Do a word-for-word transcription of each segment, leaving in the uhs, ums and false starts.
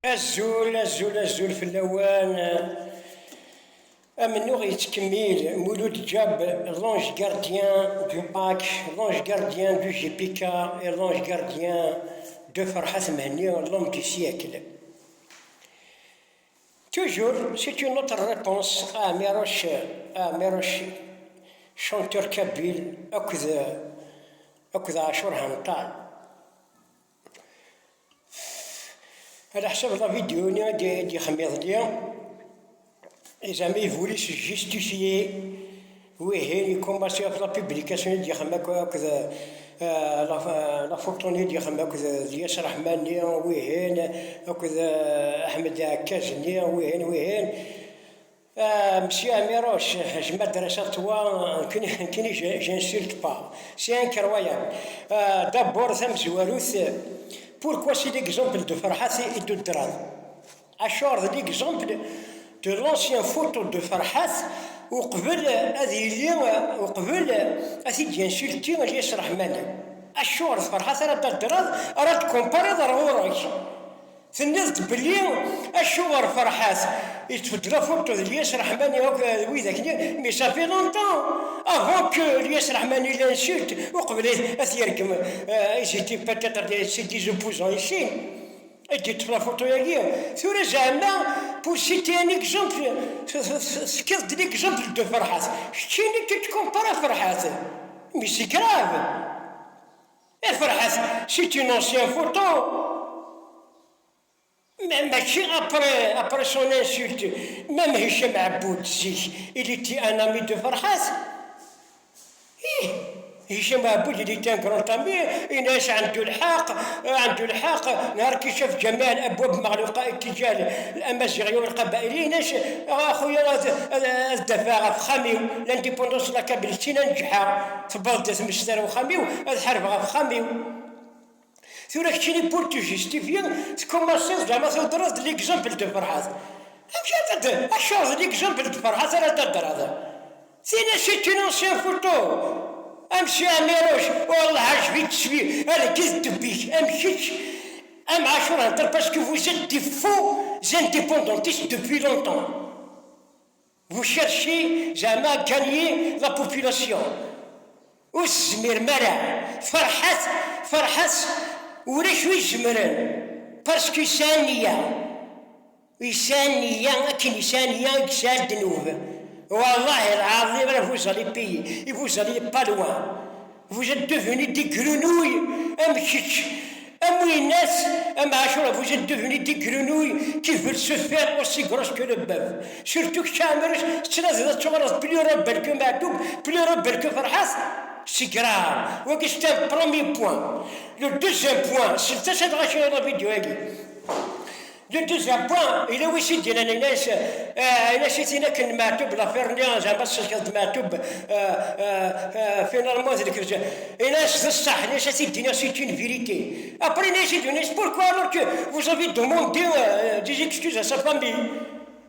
Azul, azul, azul fell-awen. Amennuɣ yettkemmil, Mulud Jab, l'ange gardien du Mac, l'ange gardien du J P K et l'ange gardien de Ferhat Mhenni, l'homme du siècle. Toujours, c'est une autre réponse à Amirouche, à Amirouche, chanteur kabyle, akked, akked Achour Hantal. Ɛla ḥsab la vidéo-nni i d-, i d-yexdem iḍelli, zɛma il voulait se justifier. Wihin, il commence ɣef la publication i d-yexdem akk-, akked, euh, la, la photo-nni i d-yexdem akked Lyas Rahmani, wihin, akked, euh, Ahmed Ɛekkaz-nni, wihin, wihin. Ah, Monsieur Amirouche, je m'adresse à toi, nekkini, nekkini, je, j'insulte pas. C'est incroyable. Ah, d'abord, tamezwarut, pourquoi c'est l'exemple de Ferhat et de Drad? Acuɣer d l'exemple de l'ancien photo de Ferhat, uqbel ad yili, uqbel ad t-id-insulti Lyas Rahmani? Acuɣer d Ferhat ara d-, Drad ara d-comparer ar ɣur-k? Tenniḍ-d belli acuɣer Ferhat yettbeddel la photo d Lyas Rahmani akk d widak-nni, mais ça fait longtemps, avant que Lyas Rahmani l'insulte, uqbel ad t-yergem, euh, ils étaient peut-être des, c'est des opposants ici. I d-yeṭṭef la photo-agi. Tura zeɛma, pour citer un exemple, t-, t-, t-, tefkiḍ-d l'exemple de Ferhat. Keččini tu te compares à Ferhat. Mais c'est grave. Et Ferhat, c'est une ancienne photo. Ma-, mačči après, après son insulte, même Hicham Aboud, zik, il était un ami de Ferhat. Ih, Hicham Aboud, il était un grand ami, yenna-yas عنده الحق, عنده الحق, نهار كي شاف جميع الأبواب مغلوقة اتجاه الأمازيغية والقبائلية, yenna-yas, أخويا, هذا، هذا الدفاع في خاميو, l'indépendance de la Kabylie, سينا نجحها, تبغض تمشتر وخاميو, هذا حرب في خاميو. Tura keččini pour te justifier, tkumaṣiḍ zeɛma tudreḍ-d l'exemple de Ferhat. Amek ara d-, acuɣer d l'exemple de Ferhat ara d-tadreḍ? Tin-a c'est une ancienne photo. A monsieur Amirouche, والله عجبي تسوي, هذا كي تدبيك, am kečč, am Achour Hantal, parce que vous êtes des faux indépendantistes depuis longtemps. Vous cherchez zeɛma à gagner la population. Ur tezmirem ara. Ferhat, Ferhat, ulac wi izemren. Parce que yesɛa nniya. Yesɛa nniya, akken yesɛa nniya i yesɛa ddnub. والله العظيم, là, vous allez payer. Et vous allez pas loin. Vous êtes devenus des grenouilles, am kečč, am winas, am Achour, vous êtes devenus des grenouilles qui veulent se faire aussi grosses que le bœuf. Surtout kečč Amirouche, tettnadiḍ ad tuɣaleḍ plus rebelle que Maɛtub, plus rebelle que Ferhat. C'est grave. Wagi c'est un premier point. Le deuxième point, c'est ça, c'est la vidéo-agi. Le deuxième point, yella wi s-d-yennan, yenna-yas, eh, yenna-yas i tin akken Maɛtub, l'affaire-nni, zeɛma tesselkeḍ-d Maɛtub, eh, eh, eh, finalement, d lkerja. Yenna-yas d ṣṣeḥ, yenna-yas ad t-id-iniɣ, c'est une vérité. Après, yenna-yas i d-, yenna-yas, pourquoi alors que vous avez demandé, euh, des excuses à sa famille?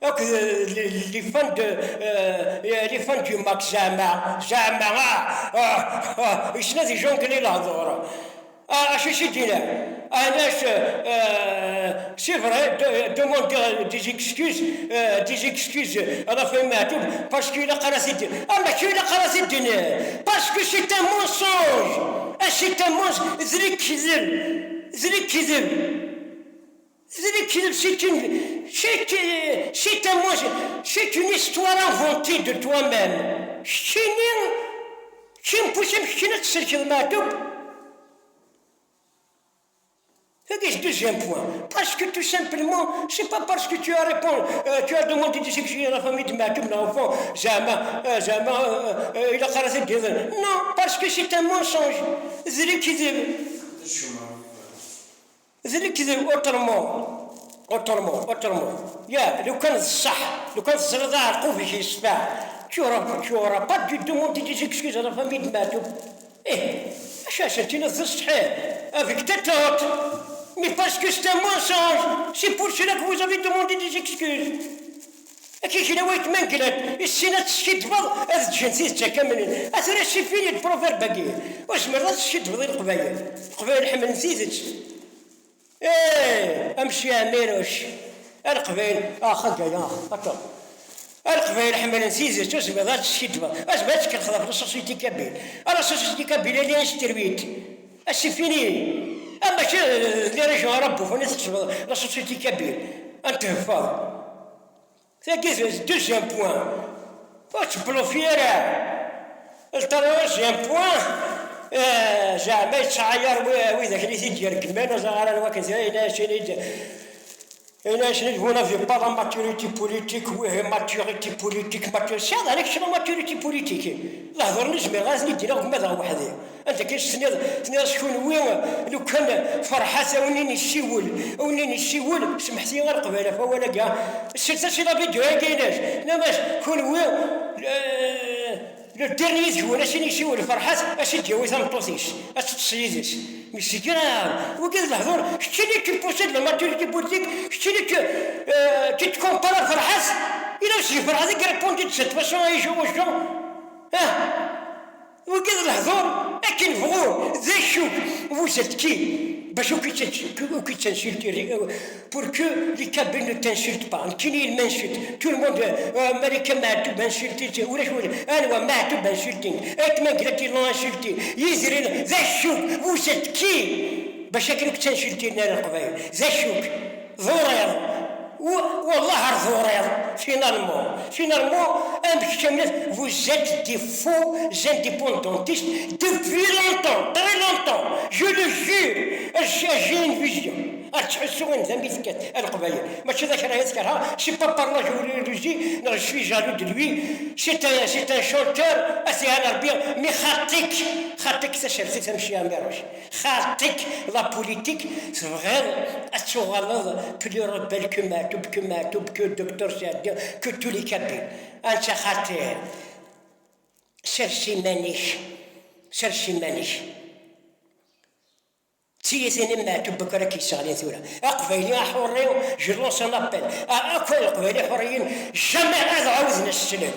Akked, euh, les, les fans de, euh, les fans du Mac, zeɛma, zeɛma, ah, ah, ah, yessen ad ijongle lehdur. Ah, acu i s-d-yenna? Yenna-yas, euh, c'est vrai, de-, demander des excuses, euh, des excuses à la famille Maɛtub, parce que ilaq ara t-id-, ah, mačči ilaq ara t-id-, parce que c'est un mensonge. Ah, c'est un mensonge. D lekdeb. D lekdeb. D lekdeb, c'est une, c'est, c'est un mensonge. C'est une histoire inventée de toi-même. Keččini, keččini, amek keččini ad tselkeḍ Maɛtub? Wagi, deuxième point. Parce que tout simplement, c'est pas parce que tu as répondu, euh, tu as demandé des excuses à la famille de Maɛtub, neɣ au fond, zeɛma, euh, zeɛma, euh, euh, ilaq ara t-id-iḍen. Non, parce que c'est un mensonge. D lekdeb. D lekdeb, autrement. Autrement, autrement. Ya, lukan d ṣṣeḥ, lukan teẓriḍ aɛerqub-ik yeṣfa, tu auras, tu auras pas dû demander des excuses à la famille de Maɛtub. Eh, acu asen-tiniḍ d ṣṣeḥ? Avec ta tante. Mais parce que c'est un mensonge. C'est pour cela que vous avez demandé des excuses. Akka kra wayt ma nglan, issin ad teskiddbeḍ, ad ǧǧen tidet akka mnin. A tura c'est fini le proverbe-agi. Ur tezmireḍ ad teskiddbeḍ i Leqbayel. Leqbayel ḥemmlen tidet. Eh, amci Ɛmiruc. A Leqbayel, ah, xagaya, aṭṭu. A Leqbayel ḥemmlen tidet, ur tezmireḍ ad teskiddbeḍ, ur tezmireḍ ad tkelxeḍ ɣef la société kabyle. Ah, la société kabyle, elle est instruite. Ah, c'est fini. Ah, mačči d les régions arabophones i tḥesbeḍ la société kabyle. Ad n-theffeḍ. Tagi d deuxième point. Ur tettblufi ara. Le troisième point, eh, zeɛma yettɛayar wi-, widak i t-id-yergmen, ur ẓriɣ ara anwa akken tura, yenna-yasen-id, yenna-yasen-id, vous n'avez pas la maturité politique, oui, maturité politique, maturité, sɛiɣ daɣen kečč la maturité politique. Lehdur-nni zemreɣ ad ten-id-iniɣ ma d weḥd-i. Anda akka i s-tenniḍ, tenniḍ-as kunwi, lukan Ferḥat a wen-in-yessiwel, a wen-in-yessiwel, semḥet-iyi a Leqbayel ɣef wawal-agi, slet-as i la vidéo-agi-ines, tenniḍ-as kunwi, eh, le dernier deg-wen a s-in-yessiwel Ferḥat, a s-id-yawi tameṭṭut-is, a teṭṭes yid-s. Mais c'est grave, wagi d lehdur, keččini tu possèdes la maturité politique, keččini tu, euh, tu te compares à Ferḥat, il a aussi Ferḥat qui répond de cette façon à Ijo Ojo. Ah. Wagi d lehdur akken bɣu, d acu, vous êtes qui? Bac ur k-, ur k-, ur k-, pour que les Kabyles ne t'insultent pas. Nekkini il m'insulte. Tout le monde, euh, Malika Meɛtub insulté, ulac, ulac. Anwa Meɛtub insulting? Ayt Mangellat ils l'ont insulté. Yidir, d acu, vous êtes qui? Bac akken ur k-tt-insultinen ara Leqbayel. D acu-k? Ḍuriḍ. Wa-, wallah ar ḍuriḍ. Finalement, finalement, amek kemmlet, vous êtes des faux indépendantistes depuis longtemps, très longtemps. Je le jure, j'ai, j'ai une vision. Ar ttḥussu i nda mi tekkat a Leqbayel. Mačči d akrah i tkerha, c'est pas par la jalousie, non, je suis jaloux de lui. C'est un, c'est un chanteur, a t-iɛan Rebbi, mais xaṭi-k, xaṭi-k tasertit a Mci Ɛmiruc. Xaṭi-k la politique, tebɣiḍ ad tuɣaleḍ plus rebelle que Meɛtub, que Meɛtub, que Docteur Saɛdi, que tous les Kabyles. Anta xaṭi? Sers iman-ik, sers iman-ik. D tiyatin n Meɛtub akk ara k-yesseɣlin tura. Aqbayli aḥurri, je lance un appel. A-, akk Leqbayel iḥurriyen, jamais ad ɛawden ad slen.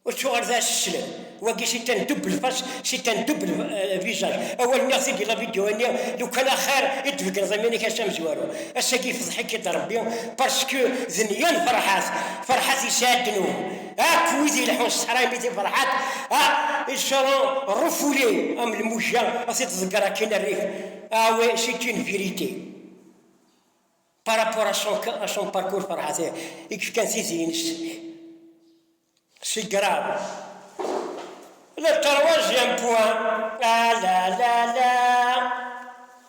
Ur ttuɣal d aseslem. Wagi c'est un double face, c'est un double, euh, visage. Awal nniɣ-t-id di la vidéo-nni, lukan axir i d-tbeggneḍ iman-ik ass amezwaru. Ass-agi yefḍeḥ-ik-id Rebbi, parce que d nniya n Ferḥat. Ferḥat yesɛa ddnub. Akk wid ileḥḥun s teḥraymi di Ferḥat, ah, ils seront refoulés am lmujja, ad t-id-tḍegger akkin rrif. Ah ouais, c'est une vérité. Par rapport à son, à son parcours, Ferḥat, i yefkan tidi-ines. C'est grave. Le troisième point. Ah là là là.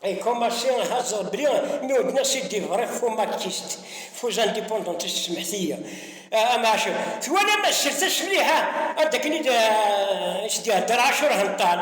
Et commencer à dire, mais on dit, c'est des vrais faux marxistes, faux indépendantistes, semḥet-iyi. Ah, a Maɛcur. Twalam, slet-as mliḥ, ah, anda akken i d, ah, i s-d-ihedder Ɛacur Henṭal.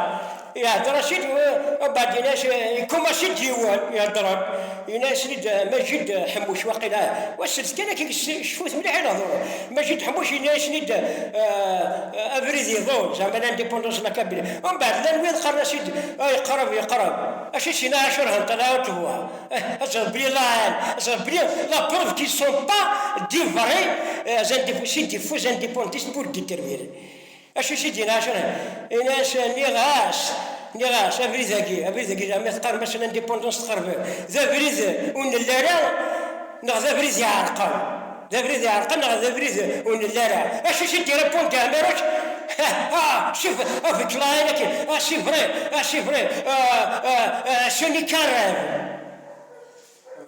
Ihedder-as-id, eh, umbeɛd yenna-as, eh, ikumas-id yiwen, ihedder-d. Yenna-as-id, eh, Majid, eh, Ḥemmuc, waqila, eh, wa sels kan akka, s-, cfut mliḥ i lehdur. Majid Ḥemmuc yenna-as-id, eh, eh, abrid iḍul, zeɛma l'indépendance n la Kabylie. Umbeɛd llan wid qqaren-as-id, ah, yeqreb, yeqreb. Acu i s-yenna Ɛacur Henṭal, ah, tebɣa. Eh, ad tebli la haine, ad tebli la preuve qu'ils sont pas des vrais, eh, indép-, c'est des faux indépendantistes pour déterminer. Acu i s-d-yenna Ɛacur? Yenna-as, nniɣ-as, nniɣ-as, abrid-agi, abrid-agi, zeɛma teqqarem-as l'indépendance tqerreb, d abrid ur nelli ara, neɣ d abrid iɛerqen? D abrid iɛerqen neɣ d abrid ur nelli ara? Acu i s-d-irépondre Ɛmiruc? Ah, c'est vrai, avec la haine, ah, c'est vrai, ah, c'est vrai, ah, ah, ah, ce n'est qu'un rêve.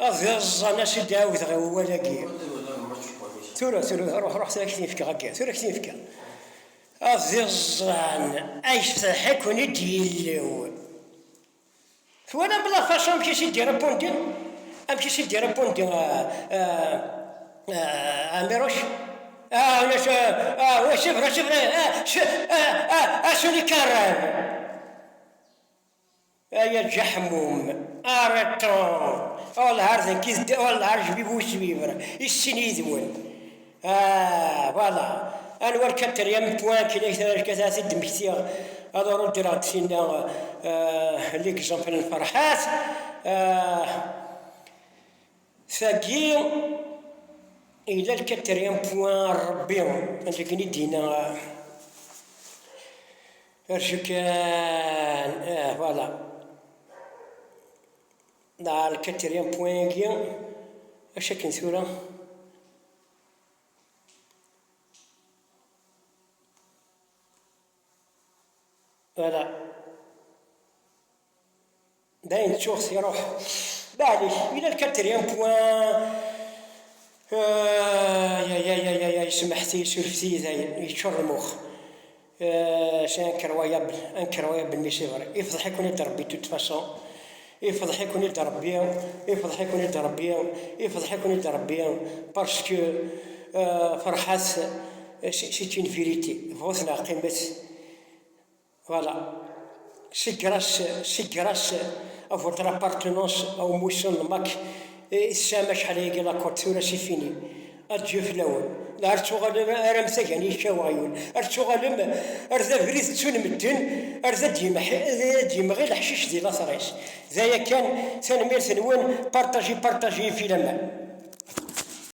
Ad iẓẓan, ad s-d-ɛawdeɣ i wawal-agi. Tura, tura, ruḥ, ruḥ, tura ad k-t-in-fkeɣ akka, tura ad k-t-in-fkeɣ. Ad iẓẓan, ay tefḍeḥ-iken-id yellew. Twalam la façon amek i s-id-irépondre? Amek i s-id-irépondre, euh, euh, euh, Ɛmiruc? Ah, ulac, ah, ah, oui, c'est vrai, c'est vrai, ah, c'est, ah, ah, ah, ce n'est qu'un rêve. Ay aǧaḥmum, arrêtons. Wallah ar d nekk i d-, wallah ar jbib usbibr, i sin yid-wen. Ah, voilà. Anwa le quatrième point, kila kta, kta, ad t-id-mmektiɣ. Alors, ur ddreɣ-d tinna, euh, l'exemple n Ferḥat. Euh, tagi, yella le quatrième point, Rebbi, akken i d-yenna, euh, Rju kan, eh, voilà. Neɣ le quatrième point-agi, acu akken tura? Voilà. Dayen ttuɣ iruḥ. Maɛlic, yella le quatrième point. Ay, ay, ay, ay, ay, ay, smeḥt-iyi, surfet-iyi dayen, yeččur lmux. Euh, c'est incroyable, incroyable, mais c'est vrai. Ifḍeḥ-iken-id Rebbi, de toute façon. Ifḍeḥ-iken-id Rebbi, ifḍeḥ-iken-id Rebbi, ifḍeḥ-iken-id Rebbi, parce que, euh, Ferḥat, c'est, c'est une vérité. Bɣut neɣ qqimet. Voilà. C'est grâce, c'est grâce à votre appartenance au Mousson Mac. Et ça, ma je allais la culture, c'est fini. Adieu fell-awen. Ar tuɣalem ar amsag-nni yekkaw aɣyul. Ar tuɣalem ar d abrid ttun medden, ar d ad yemɣi leḥcic di later-is. D aya kan, tanemmirt-nwen, partagez, partagez, filaman.